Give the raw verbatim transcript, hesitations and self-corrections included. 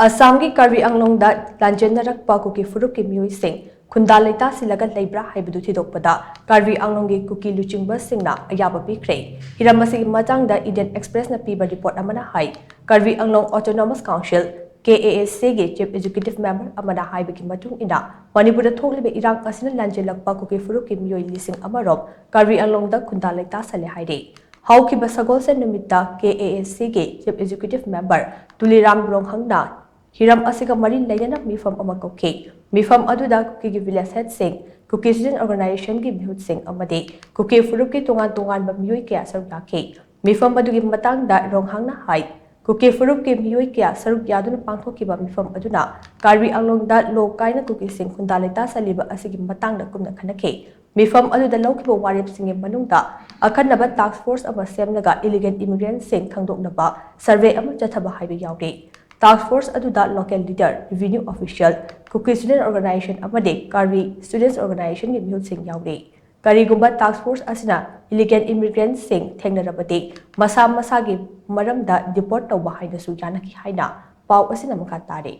ꯑꯁꯥꯝꯒꯤ ꯀꯥꯔꯕꯤ ꯑꯪꯂꯣꯡꯗ ꯂꯥꯟꯖꯦꯟꯅꯔꯛꯄ ꯀꯨꯀꯤ ꯐꯨꯔꯨꯞꯀꯤ ꯃꯤꯑꯣꯏꯁꯤꯡ ꯈꯨꯟꯗꯥ ꯂꯩꯇꯥꯁꯤꯜꯂꯒ ꯂꯩꯕ꯭ꯔꯥ ꯍꯥꯏꯕꯗꯨ ꯊꯤꯗꯣꯛꯄꯗ ꯀꯥꯔꯕꯤ ꯑꯪꯂꯣꯡꯒꯤ ꯀꯨꯀꯤ ꯂꯨꯆꯤꯡꯕꯁꯤꯡꯅ ꯑꯌꯥꯕ ꯄꯤꯈ꯭ꯔꯦ꯫ ꯍꯤꯔꯝ ꯑꯁꯤꯒꯤ ꯃꯇꯥꯡꯗ ꯏꯟꯗꯤꯌꯟ ꯑꯦꯛꯁꯄ꯭ꯔꯦꯁꯅ ꯄꯤꯕ ꯔꯤꯄꯣꯔꯠ ꯑꯃꯅ ꯍꯥꯏ, ꯀꯥꯔꯕꯤ ꯑꯪꯂꯣꯡ autonomous council, K A S ꯁꯤꯒꯤ ꯆꯤꯐ ꯑꯦꯛꯖꯤꯀ꯭ꯌꯨꯇꯤꯚ ꯃꯦꯝꯕꯔ ꯑꯃꯅ ꯍꯥꯏꯕꯒꯤ ꯃꯇꯨꯡ ꯏꯟꯅ, ꯃꯅꯤꯄꯨꯔꯗ ꯊꯣꯛꯂꯤꯕ ꯏꯔꯥꯡ ꯑꯁꯤꯅ ꯂꯥꯟꯖꯦꯜꯂꯛꯄ ꯀꯨꯀꯤ ꯐꯨꯔꯨꯞꯀꯤ ꯃꯤꯑꯣꯏ ꯂꯤꯁꯤꯡ ꯑꯃꯔꯣꯝ ꯀꯥꯔꯕꯤ ꯑꯪꯂꯣꯡꯗ ꯈꯨꯟꯗꯥ ꯂꯩꯇꯥꯁꯜꯂꯦ ꯍꯥꯏꯔꯤ꯫ ꯍꯧꯈꯤꯕ ꯁꯒꯣꯜꯁꯦꯟ ꯅꯨꯃꯤꯠꯇ ꯀꯦ ꯑꯦ ꯑꯦꯁ ꯁꯤꯒꯤ ꯆꯤꯐ ꯑꯦꯛꯖꯤꯀ꯭ꯌꯨꯇꯤꯚ ꯃꯦꯝꯕꯔ ꯇꯨꯂꯤꯔꯥꯝ ꯔꯣꯡꯍꯪꯅ ꯍꯤꯔꯝ ꯑꯁꯤꯒ ꯃꯔꯤ ꯂꯩꯅꯅ ꯃꯤꯐꯝ ꯑꯃ ꯀꯧꯈꯤ꯫ ꯃꯤꯐꯝ ꯑꯗꯨꯗ ꯀꯨꯀꯤꯒꯤ ꯚꯤꯂꯦꯖ ꯍꯦꯗꯁꯤꯡ, ꯀꯨꯀꯤ ꯁ꯭ꯇꯨꯗꯦꯟꯠ ꯑꯣꯔꯒꯅꯥꯏꯖꯦꯁꯟꯒꯤ ꯃꯤꯍꯨꯠꯁꯤꯡ ꯑꯃꯗꯤ ꯀꯨꯀꯤ ꯐꯨꯔꯨꯞꯀꯤ ꯇꯣꯉꯥꯟ ꯇꯣꯉꯥꯟꯕ ꯃꯤꯑꯣꯏ ꯀꯌꯥ ꯁꯔꯨꯛ ꯌꯥꯈꯤ꯫ ꯃꯤꯐꯝ ꯑꯗꯨꯒꯤ ꯃꯇꯥꯡꯗ ꯔꯣꯡꯍꯪꯅ ꯍꯥꯏ, ꯀꯨꯀꯤ ꯐꯨꯔꯨꯞꯀꯤ ꯃꯤꯑꯣꯏ ꯀꯌꯥ ꯁꯔꯨꯛ ꯌꯥꯗꯨꯅ ꯄꯥꯡꯊꯣꯛꯈꯤꯕ ꯃꯤꯐꯝ ꯑꯗꯨꯅ ꯀꯥꯔꯕꯤ ꯑꯪꯂꯣꯡꯗ ꯂꯣ ꯀꯥꯏꯅ ꯀꯨꯀꯤꯁꯤꯡ ꯈꯨꯟꯗꯥ ꯂꯩꯇꯥꯁꯜꯂꯤꯕ ꯑꯁꯤꯒꯤ ꯃꯇꯥꯡꯗ ꯀꯨꯞꯅ ꯈꯟꯅꯈꯤ꯫ ꯃꯤꯐꯝ ꯑꯗꯨꯗ ꯂꯧꯈꯤꯕ ꯋꯥꯔꯦꯞꯁꯤꯡꯒꯤ ꯃꯅꯨꯡꯗ ꯑꯈꯟꯅꯕ ꯇꯥꯁꯛ ꯐꯣꯔꯁ ꯑꯃ ꯁꯦꯝꯂꯒ ꯏꯂꯤꯒꯦꯜ ꯏꯃꯤꯒ꯭ꯔꯦꯟꯠꯁꯤꯡ ꯈꯪꯗꯣꯛꯅꯕ ꯁꯔꯚꯦ ꯑꯃ ꯆꯠꯊꯕ ꯍꯥꯏꯕ ꯌꯥꯎꯔꯤ꯫ ꯇꯥꯁꯛ ꯐꯣꯔꯁ ꯑꯗꯨꯗ ꯂꯣꯀꯦꯜ ꯂꯤꯗꯔ, ꯔꯦꯚꯤꯅ꯭ꯌꯨ ꯑꯣꯐꯤꯁꯤꯌꯦꯜ, ꯀꯨꯀꯤ ꯁ꯭ꯇꯨꯗꯦꯟꯠ ꯑꯣꯔꯒꯅꯥꯏꯖꯦꯁꯟ ꯑꯃꯗꯤ ꯀꯥꯔꯕꯤ ꯁ꯭ꯇꯨꯗꯦꯟꯠꯁ ꯑꯣꯔꯒꯅꯥꯏꯖꯦꯁꯟꯒꯤ ꯃꯤꯍꯨꯠꯁꯤꯡ ꯌꯥꯎꯔꯤ꯫ ꯀꯔꯤꯒꯨꯝꯕ ꯇꯥꯁꯛ ꯐꯣꯔꯁ ꯑꯁꯤꯅ ꯏꯂꯤꯒꯦꯜ ꯏꯃꯤꯒ꯭ꯔꯦꯟꯠꯁꯤꯡ ꯊꯦꯡꯅꯔꯕꯗꯤ ꯃꯁꯥ ꯃꯁꯥꯒꯤ ꯃꯔꯝꯗ ꯗꯤꯄꯣꯔꯠ ꯇꯧꯕ ꯍꯥꯏꯅꯁꯨ ꯌꯥꯅꯈꯤ ꯍꯥꯏꯅ ꯄꯥꯎ ꯑꯁꯤꯅ ꯃꯈꯥ ꯇꯥꯔꯤ꯫